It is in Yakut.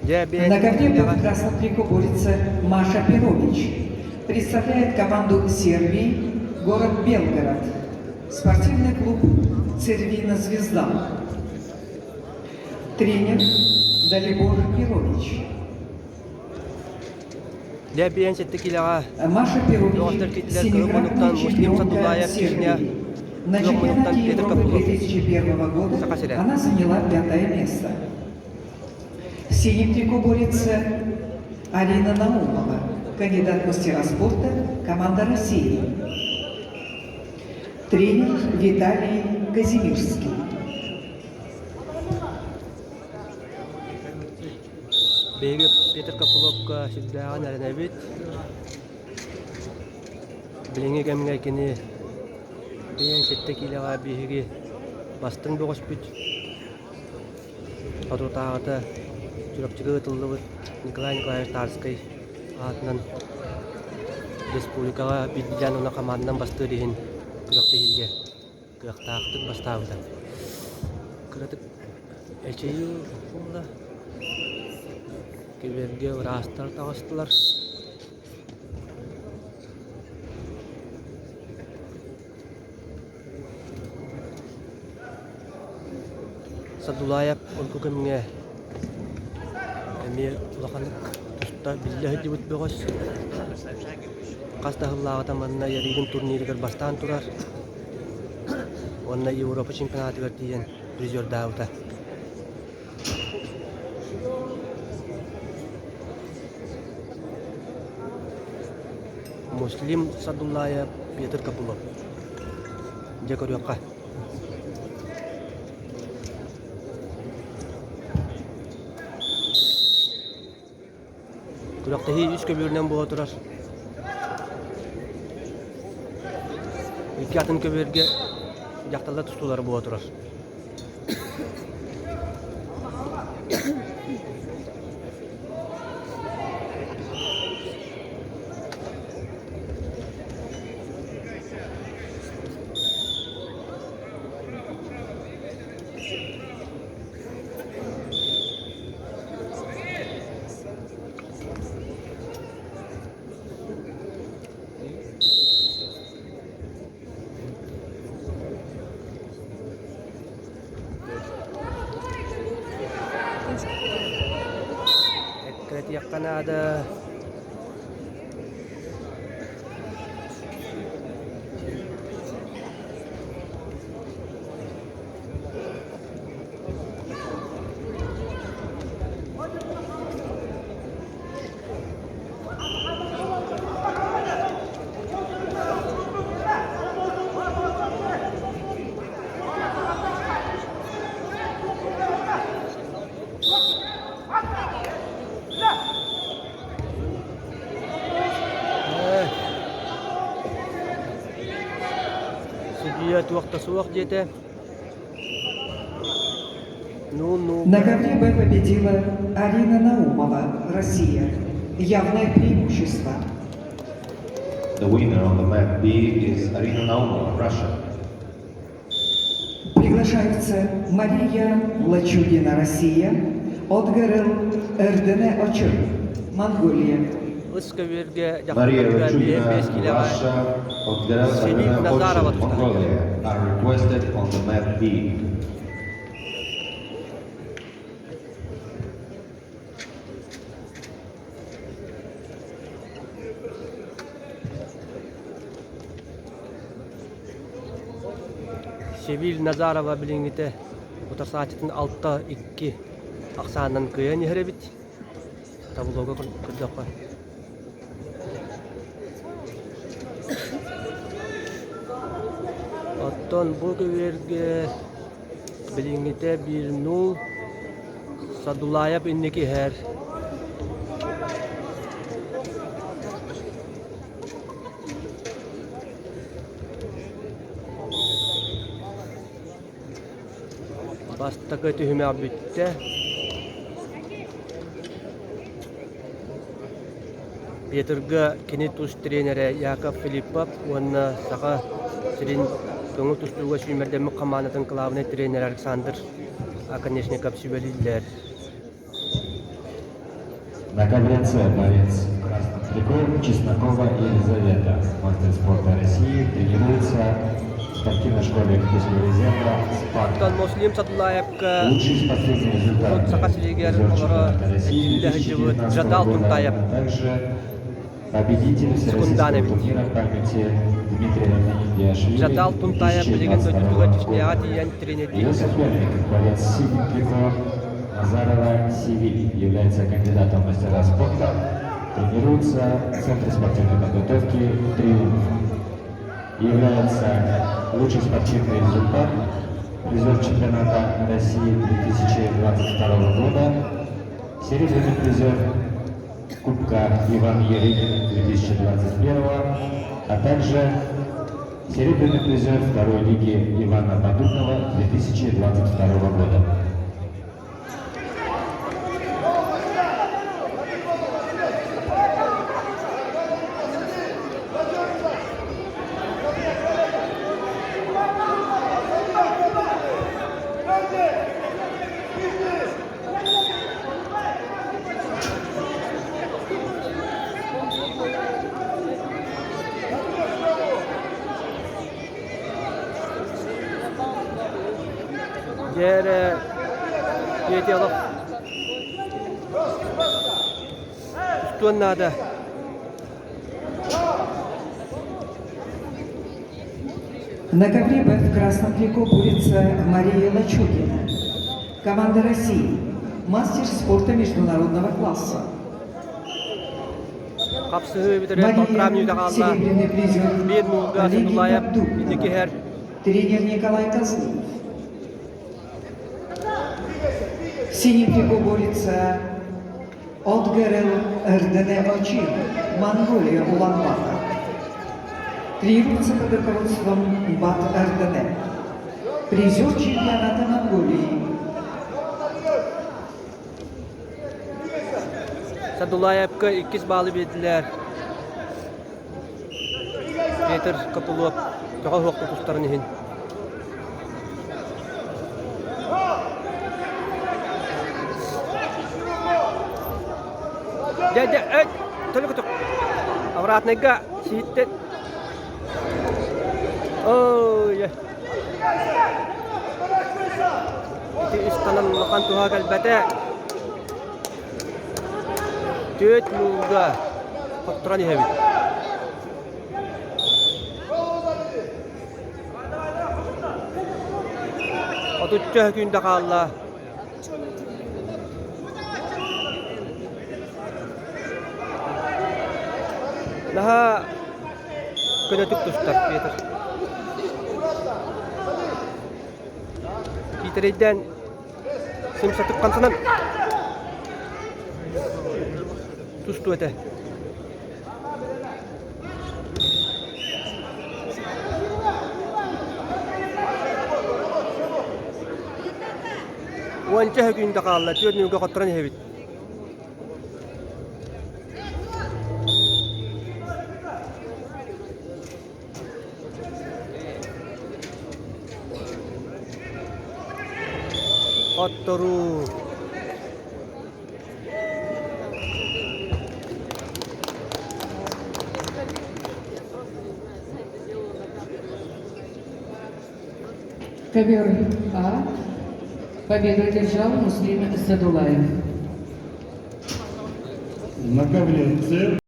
Дьэ, На ковре киилэҕэ в красном трико борется Маша Перович. Представляет команду Сербии, город Белгород. Спортивный клуб «Цервина Звезда». Тренер Далибор Перович. Дьэ, 57 киилэҕэ Маша бөҕөстөр Перович, киирдилэр кыһыл семикратный муннуктан Муслим чемпионка Садулаев Чечня, Сербии. На күөх муннуктан чемпионате Петр Европы Копылов, 2001 года Саха сирэ. она заняла пятое место. В синем трико борется Арина Наумова, кандидат в мастера спорта, команда России. Тренер Виталий Казимирский. Биһиги Петр Копыловка сүрдээҕин эрэнэбит. Билиҥҥи кэмҥэ кини 57 киилэҕэ биһиги бастыҥ бөҕөспүт. Соторутааҕыта Чурапчыга ыытыллыбыт Николай Николаевич Тарскай аатынан республикаҕа биирдиилээн уонна хамаанданан бастыыр иһин күрэхтэһиигэ кыахтаахтык бастаабыта. Кыратык эчэйии буолла. Кибергэ ыраастар таҕыстылар. Садулаев урукку кэмҥэ эмиэ улаханнык туста биллэ сылдьыбыт бөҕөс. Хас да сыллааҕыта манна Ярыгин турнирыгар бастаан турар уонна Европа чемпионатыгар тиийэн призердаабыта. Муслим Садуллаев, Петр Копылов. Дьэ көрүөххэ. Күрэхтэһии үс көбүөрүнэн буола турар. Икки атын көбүөргэ дьахталлар тустуулара буола турар. Эккирэтиэххэ наада. Судьуйа туох да суох диэтэ. На ковре Б победила Арина Наумова, Россия. Явное преимущество. The winner on the mat B is Arina Naumova, Russia. Приглашаются Мария Лачугина, Россия, Отгарел Эрдене Очир, Монголия. Ыс көбүөргэ Maria дьахталларга Lachugina, 5 килэҕэ Russia, Odgerel Севиль Erdene Назарова Ochir, тустар. Mongolia are requested on the mat B. Севиль Назарова билиҥҥитэ утарсааччытын 6-2 ахсаанынан кыайан иһэр эбит. Таблога көрдөххө. Оттон бу көбүөргэ билиҥҥитэ 1-0 Садулаев инники иһэр. Бастакы түһүмэх бүттэ. Петрга кини тус тренерэ Яков Филиппов уонна Саха сирин көҥүл тустууга сүүмэрдэммит хамаандатын кылаабынай тренерэ Александр Оконешников сүбэлииллэр. На ковре С борец в красном трико Чеснокова Елизавета, мастер спорта России, тренируется в спортивной школе резерва Оттон «Спарта». Муслим Садулаевка Лучший из последних урут результатов Саха сиригэр призер олоро чемпионата России эрчиллэ сылдьыбыт 2019 Жадал года, Тунтаев а также победитель секундаан всероссийского эбит. турнира памяти Дмитрия Миндиашвили Жадал Тунтаев билигин дойдутугар 2022 Чечняҕа года. тиийэн Ее тренердииллэр. соперник, борец с синим трико Назарова Севиль, является кандидатом в мастера спорта, тренируется в Центре спортивной подготовки «Триумф». Является лучший спортивный результат, призер чемпионата России 2022 года, серебряный призер Кубка Иван Ярыгин 2021, а также серебряный призер второй лиги Ивана Поддубного 2022 года. Дьэ эрэ Петя тустуон наада. На ковре Б в красном трико борется Мария Лачугина. Команда России. Мастер спорта международного класса. Хапсыһыы бүтэрэ балтараа Мария мүнүүтэ хаалла. серебряный призер Биир нуулга Лиги Садулаев инники Поддубного. иһэр. Тренер Николай Козлов. В синем трико борется Отгерел Эрдене Очин, Монголия, Улан-Батор. Тренируется под руководством Бат Эрдене. Призер чемпионата Монголии. Садулаевка иккис баалы биэрдилэр. Петр Копылов тоҕо суох тустарын иһин. Дьэ, дьэ, эй, төлө көтөх. Обратныйга сиһиттен. Ой, ити ыстанан улахан туһа кэлбэтэ. Түөрт нуулга хотторон иһэбит. Отучча күндэ хаалла. Наһаа көнөтүк тустар Петр. Киитэрэйдээн сымсатык хамсанан тустуу этэ. Уонча күндэ хаалла, түөрт мүнүүгэ хотторон иһэбит. Хотторуу. Ковер А. Победу одержал Муслим Садулаев. На ковре С.